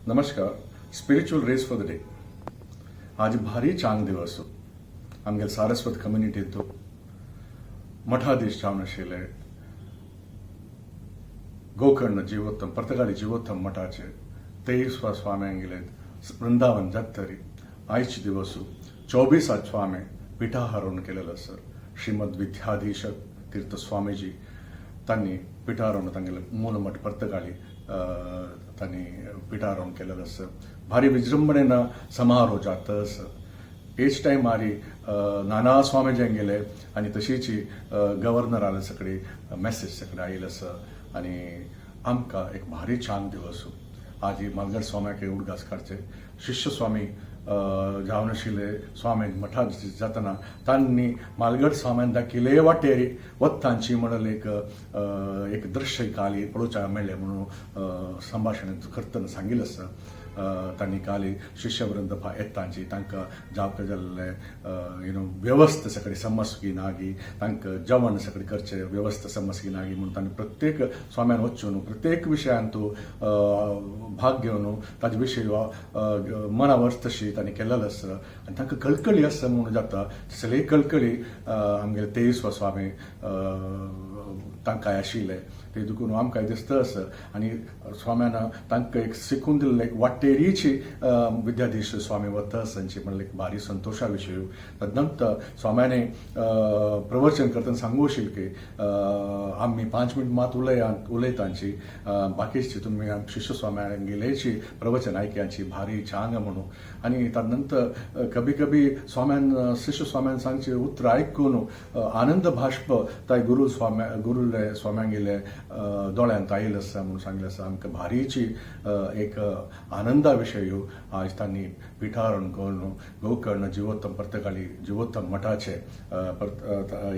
नमस्कार. Spiritual rays for the day. आज भारी चांग दिवस. आमगेले सारस्वत कम्युनिटींत मठाधीश जावन आशिल्ले गोकर्ण जिवोत्तम, पर्तगाळी जिवोत्तम मठाचे 23वा स्वाम्यांगेले वृंदावन जातरी आयचे दिवस 24 स्वामी पिठाहारोण केलेलं आसा. श्रीमद विद्याधीश तीर्थ स्वामीजी तांणी पिठारोण तांगेले मूल मठ पर्तगाळी तांणी पिठारोण केलेलं आसा. भारी विजृंभणेन समारोह जाता आसा. हेच टायमारी नाना स्वामीजी गेले आनी तशीच गव्हर्नराले सगळे मेसेज सगळे आयिल्ले आसा आनी आमकां एक भारी छान दिवस. आज मालगड स्वाम्याक उडगास काडचे. शिष्य स्वामी जावन आशिल्ले स्वामी मठात जातना तांणी मालगड स्वाम्यान दाखयले वाटेर वत्तांची म्हणून एक एक दृश्य काली पळोवच्याक मेळ्ळें म्हणून संभाशण करतना सांगिल्लें आसा. तांणी काली शिष्यवृंद येतांची तांकां जावक जाल्ले व्यवस्था सगळी समजकी नागी, तांकां जेवण सगळें करचें व्यवस्था समजकी नागी म्हणून तांणी प्रत्येक स्वाम्यान वचून प्रत्येक विशयान तूं भाग घेवन ताजे विशय मनावर तशी तांणी केलेलो आसा आनी तांकां कळकळी आसा म्हणून जाता. तसले कळकळी आमगेले 23वा स्वामी तांकां आशिल्ले ते देखून आमकां दिसता आसा. आनी स्वाम्यान तांकां एक शिकून दिल्लें एक वाटेरीची विद्याधीश स्वामी वता आसांची म्हणल्यार एक भारी संतोशा विशय. तदनंतर स्वाम्याने प्रवचन करतना सांगू आशिल्लें की आमी 5 मिनट मात उलयतांची, बाकीची तुमी शिष्य स्वाम्यांगेलेची प्रवचन आयकयांची भारी छान म्हणून. आनी तदनंतर कभी कभी स्वाम्यान शिष्य स्वाम्यान सांगचे उतरां आयकून आनंद भाष्प ताय गुरु स्वाम्या गुरुले स्वाम्यांगेले दोळ्यांत आयिल्लें आसा म्हणून सांगलें आसा. आमकां भारीची एक आनंदा विशय. आज तांणी पिठारण करून गोकर्ण जिवोत्तम पर्तगाळी जिवोत्तम मठाचे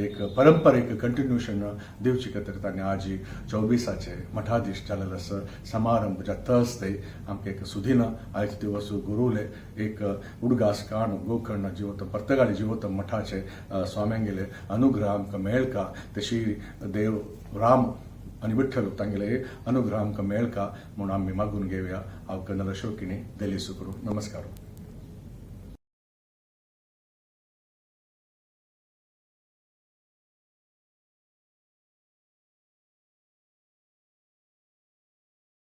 एक परंपरेक कंटिन्युएशन दिवची खातीर तांणी आज 24आचे मठाधीश जाल्लेलो आसा. समारंभ जाता आसतय आमकां एक सुदिन. आयज दिवस गुरुले एक उडगास काण गोकर्ण जिवोत्तम पर्तगाळी जिवोत्तम मठाचे स्वाम्यांगेले अनुग्रह आमकां मेळका, तशी देव राम आनी विठ्ठल तांगेले अनुग्रह आमकां मेळका म्हणून आमी मागून घेवया. हांव कर्नल अशोक किणी, दिल्ली सुक्रू. नमस्कार.